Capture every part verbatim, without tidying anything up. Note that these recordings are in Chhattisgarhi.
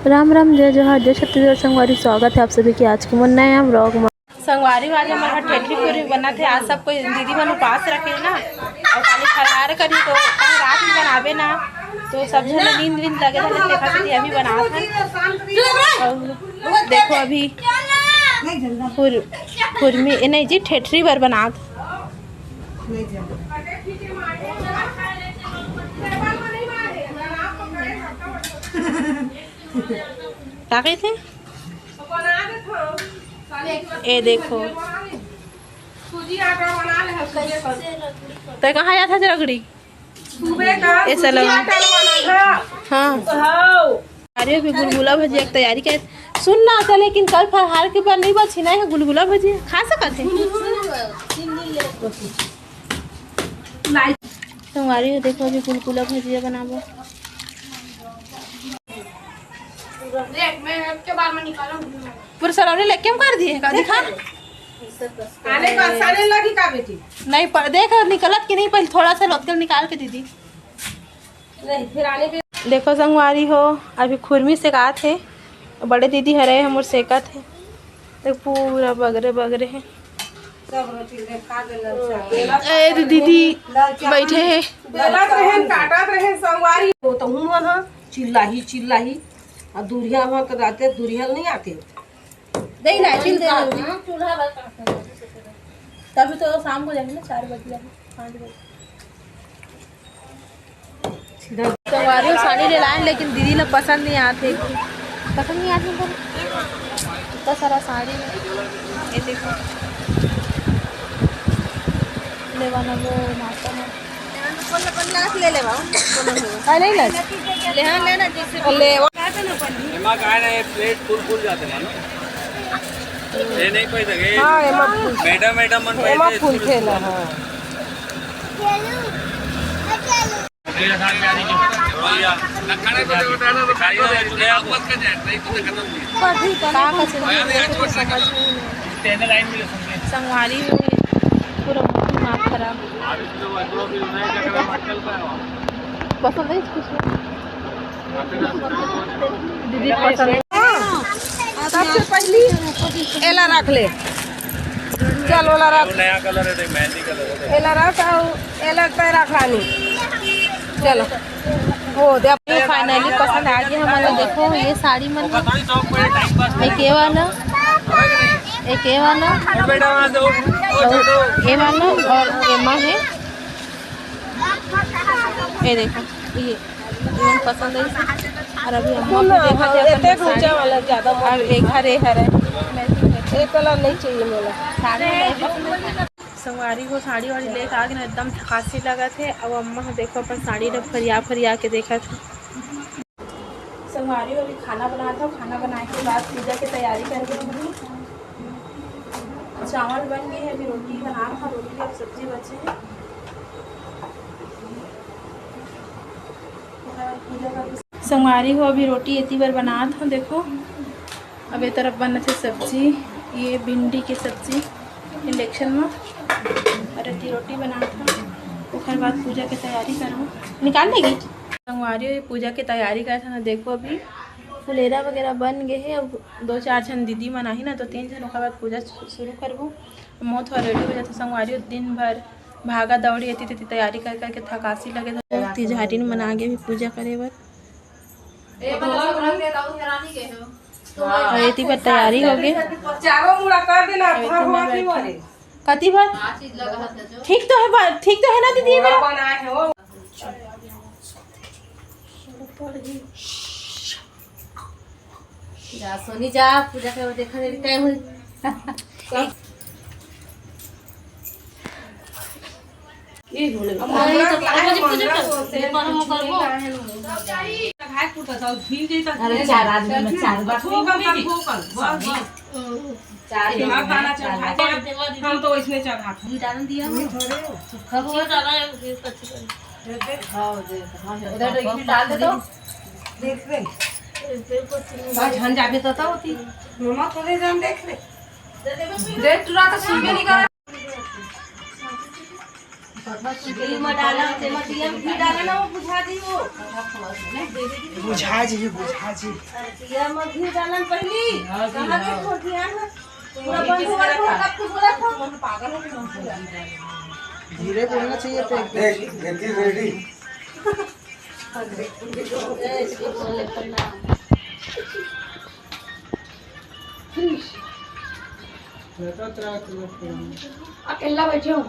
राम राम, जय जोहार, जय छत्तीसगढ़ संगवारी। स्वागत है आप सभी के आज के मोर नया vlog में। संगवारी, आज हमर घर ठेठरी पूरी बनत हे। आज सब कोई दीदी मन उपास रखे हे ना, अउ काली फलहार करी तो कल रात में बनाबे ना, तो सब झन ला नींद वींद लगे रहे, तेखर सेती अभी बनात हन। अउ देखो अभी खुर-, खुरमी, ए नहीं जी, ठेठरी बर बनात। का कहिथे? ए देखो। तैं कहाँ जात हस रगड़ी? ए सलोनी। हाँ। अरे अभी गुलगुला भजिया के तैयारी करे। सुन ना, त लेकिन कल फलहार के बर नहीं बची ना, गुलगुला भजिया खा सकत हे। संगवारी हो, देखो अभी गुलगुला भजिया बनाबो। पूरा सलोनी लेके हम कर दिए का, दिखा। आने का सारे लगी का बेटी? नहीं पर देख निकलत कि नहीं, पहले थोड़ा सा लोतके निकाल के दीदी। नहीं, फिर आने पे। देखो संगवारी हो, अभी खुरमी सेकात हे, बड़े दीदी हरे हमर सेकत हे, देख पूरा बगरे बगरे हे। सब रोटी ले खा ले ललचा। ए दे दीदी बैठे हे। बेलत रहेन, काटत रहेन संगवारी। वो तो हूँ वहाँ चिल्लाही, चिल्लाही। आ दूरिया वहाँ तो रहते, दूरिया नहीं आते। दे ना, चिल दे ना। तभी तो शाम को जाएंगे ना, चार बजे जाएंगे, पाँच बजे। संगवारी हो, साड़ी ले लाएन, लेकिन दीदी ला पसंद नहीं आत हे। पसंद नहीं आत हे इतना सारा साड़ी। ये देखो, लेवा ना वो माता में। ले लेवा। हाँ, नहीं ना। ले, हाँ, लेना जैसे। एमा काय ना, ये प्लेट फुल फुल जाते मानो। ये नहीं पाई सके। हाँ, एमा फुल। मैडम, मैडम मन एमा पाई फुल थे ना, हाँ। संगवारी हो, पूरा मौसम माफ खराब। पसंद है कुछ? दीदी पसंद है। सबसे पहली एला रख ले। चल, ओला रख। नया कलर है, देख, मेहंदी कलर है, देख। एला रख, अउ एला तय रख रानी। चलो। हो, दे। ये finally पसंद आ गया हमन ला। देखो, ये साड़ी मन हे। एक ये वाला, एक ये वाला, ये वाला अउ एमा हे। ये देखो, ये, ये मन पसंद है। अउ अभी अम्मा भी देखत हे अपन साड़ी। अउ एक हरे हरे matching matching। ये कलर नहीं चाहिए मोला। साड़ी नहीं पसंद है। संगवारी हो, साड़ी वाड़ी लेके आ गे ना, एकदम थकासी लगत हे। अउ अम्मा ह देखो अपन साड़ी ल फरिया फरिया के देखत हे। संगवारी हो, अभी खाना बनात हव, खाना बनाए के बाद पूजा के तैयारी करबो। चावल बन गे हे, अभी रोटी बनात हव, रोटी अउ सब्जी बचे हे। पूजा करबो। संगवारी हो, अभी रोटी एती बर बनात हव, देखो। अब ए तरफ बनत हे सब्जी, ये भिंडी के सब्जी induction में, अउ एती रोटी बनात हव, ओकर बाद पूजा के तैयारी करबो। निकाल लेगी। संगवारी हो, पूजा के तैयारी करत हन ना, देखो अभी फुलेरा वगैरह बन गे हे। अब दो चार झन दीदी मन आही ना, तो तीन झन, ओकर बाद पूजा शु-, शुरू करबो। मोर थोड़ा ready हो जाथे संगवारी हो, दिन भर भागा दौड़ी, एती तेती तैयारी कर करके थकासी लगे। तीजा हटिन मन आगे भी पूजा करे बर। अउ एती बर तैयारी हो गे। चारों मुड़ा कर देना, अउ एती भगवान बर की मारे। कति भर? ठीक तो हे बा-, ठीक तो हे ना दीदी, ये मेरा? बनाए हे वो। जा सोनी जा, पूजा के देखा दे, काय होई। ये होले। अब मंगला तो लाए, पूजा मंगला कर। तो से ये पर हम करबो। चढ़ाए कुटा जाओ, भील जाई तो अरे, चार आदमी में चार बार। ठोकल, ठोकल, बस, बस। चार ये लोग हाथ हैं, आना चार चढ़ाए। लोग। हम तो इसमें चढ़ाते हैं। डाल दिया। ये थोड़े हो। खबर डाला है, ये कच्ची कर। हाँ, दे, हाँ, उधर एक डाल दे तो। देख रे। बस झन जाबे तो, तो होती। मम्मा थोड़े जन देख रे। देख, टूरा तो सुनबे नहीं करे। घी में डाला, तेमा दिया में घी डाला ना, वो बुझा दी वो। बुझा जी, बुझा जी। अरे, दिया में घी डाला ना पहली। कहाँ गई तोर ध्यान है? पूरा बंद हुआ था, तब कुछ बोला था। धीरे बोलना चाहिए तो एक देख, गेंदी रेडी। अकेला बैठे हो?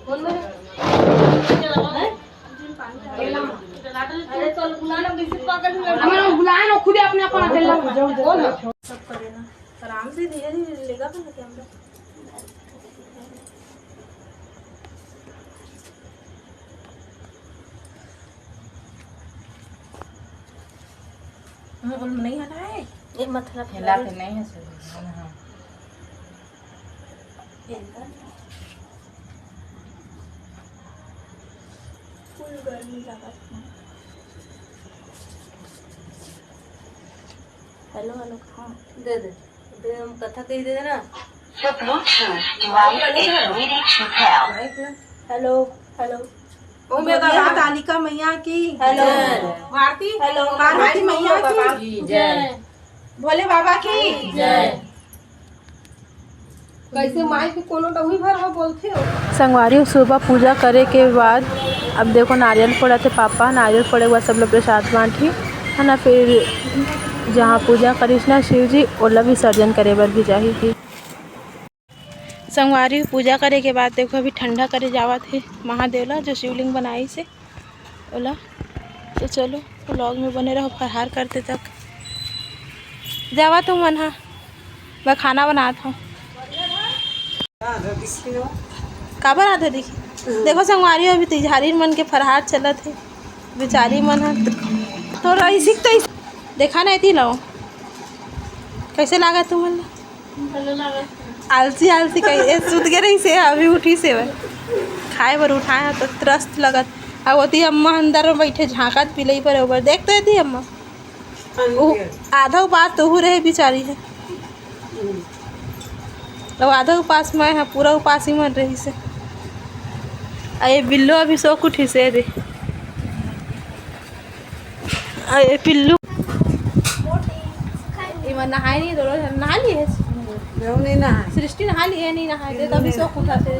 कौन बने? अकेला। अरे, तो बुलाना, बिस्कुट पागल हुआ। हमारा बुलाए ना, खुद अपने आप अकेला बैठे हो। कौन है? सब करे ना। आराम से धीरे धीरे लेगा तो कैमरा। हम्म, नहीं हला है। ये मत हला, हिला के नहीं है सर। हाँ, हाँ। फुल गर्मी लागत है। हेलो, हेलो, हाँ। दे दे। दे, हम कथा कह दे ना। The Bluetooth device is ready to pair। Hello, hello. Om एकालिका मैया की हेलो। भारती हेलो। पार्वती मैया की जय। भोले बाबा की जय। कैसे माई के कोनो डौही भर हो बोलथे हो। संगवारी हो, सुबह पूजा करे के बाद अब देखो नारियल फोड़त हे पापा। नारियल फोड़े के बाद सब लोग प्रसाद बांटही, है ना। फिर जहाँ पूजा करिस ना शिव जी, ओला विसर्जन करे बर भी जाही। संगवारी हो, पूजा करे के बाद देखो अभी ठंडा करे जावत हे महादेव ला, जो शिवलिंग बनाइस हे ओला। तो चलो vlog में बने रहो, फरहार करते तक। जावा तुम मन हा, मैं खाना बनात हूँ। काबर आधा दिखी? देखो संगवारी हो, अभी तिजहारी मन के फरहार चलत हे, बेचारी मन हा तो रही सिख तो देखा नहीं थी लो। कैसे लागा तुमन ला? आलसी आलसी कही, ए, सुत के रहिस हे, अभी उठिस हे। खाए बर उठाए ह, तो त्रस्त लगत। अब ओती अम्मा अंदर में बैठे झांकत बिलई बरोबर। देख तो एती अम्मा। उ-, आधा उपास तो हु रहे बिचारी ह। अब आधा उपास मैं ह, पूरा उपास ही मन रहिस हे। आ ये बिल्लो अभी सो के उठिस हे दे। अरे पिल्लू। इमन नहाए नहीं, दोनों झन नहा लिए। नहीं नहाए। सृष्टि नहा लिए, नहीं नहाए थे, तभी सो के उठा थे।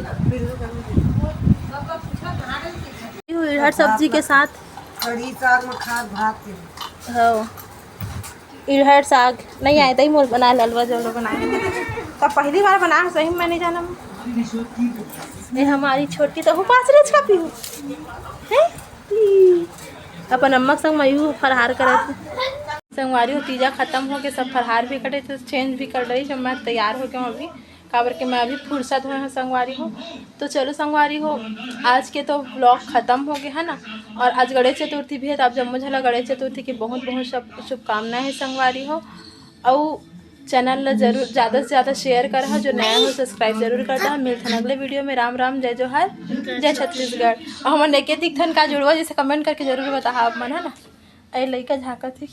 इधर सब्जी के साथ कढ़ी चार में खात भात के। हाँ। इरहर साग नहीं आए, तही मोर बनाए ललवा जो लोग बनाए। तब पहली बार बनाए, सही में मैं नहीं जाना। ये हमारी छोटी तो उपास रहे का पीहू। हैं? अपन अम्मा के संग मयू फरहार करत हे। संगवारी हो, तीजा खत्म हो के सब फरहार भी कटे थे, चेंज भी कर रही, जब मैं तैयार हो गया हूँ अभी, काबर के मैं अभी फुर्सत होए हूँ संगवारी हो। तो चलो संगवारी हो, आज के तो vlog खत्म हो गए है ना, और आज गणेश चतुर्थी भी है, तो आप जम्मो झन ला गणेश चतुर्थी की बहुत बहुत शुभ-, शुभकामनाएं है संगवारी हो। अउ channel ला जरूर ज्यादा से ज्यादा share करहा, जो नया हो subscribe जरूर कर दहा। मिलथन अगले video में। राम राम, जय जोहार, जय छत्तीसगढ़। और हमन एके दिखथन का जुड़वा, जैसे comment करके जरूर बताहा आप मन, है ना। अरे लइका झांकत हे।